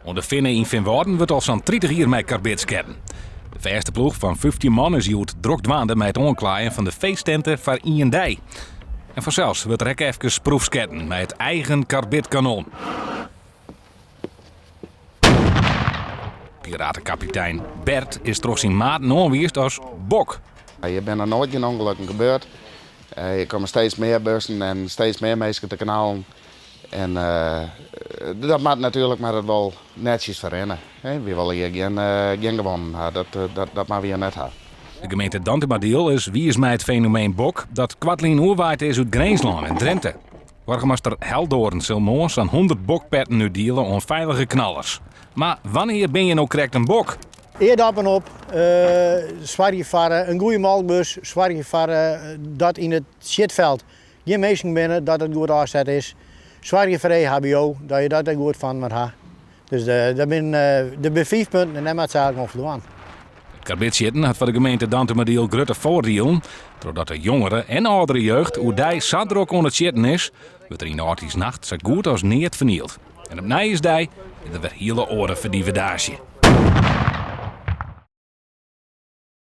Oan de Finne yn Feanwâlden wurdt al sa'n 30 jier mei karbid sketten. De fêste ploech fan 15 man is hjoed drok dwaande mei it oanklaaien fan de feesttinte foar ien dei. En fansels wurdt der ek efkes proefsketten mei it eigen karbidkanon. Piratekapitein Bert is troch syn maten oanwiisd as bok. Hjir binne noch noait gjin ûngelokken gebeurd. Hjir komme steeds mear bussen en steeds mear minsken te knallen. En dat moat natuerlik mar it wol netsjes ferrinne. Wy wolle hjir gjin gewonnen ha, dat dat moatte we hjir net ha. De gemeente Dantumadiel is wiis mei it fenomeen bok dat koartlyn oerwaaid is út Grinslân en Drinte. Boargemaster Heldoorn sil moarn sa'n 100 bokpetten útdiele oan feilige knallers. Mar wannear bin je no krekt in bok? Eardappen op, soargje foar in goede molkbus, soargje foar dat yn it sjitfeld gjin minsken binne, dat it goed ôfset is. Soargje foar EHBO, dat je dat der goed fan moat ha. Dus der binne der binne fiif punten en dêr moat se eigentlik oan foldwaan. It karbidsjitten hat foar de gemeente Dantumadiel grutte foardielen. Trochdat de jongere en âldere jeugd oerdei sa drok oan it sjitten is, wurdt der yn de âldjiersnacht sa goed as neat fernield. En op nijjiersdei is der wer hiele oare ferdivedaasje.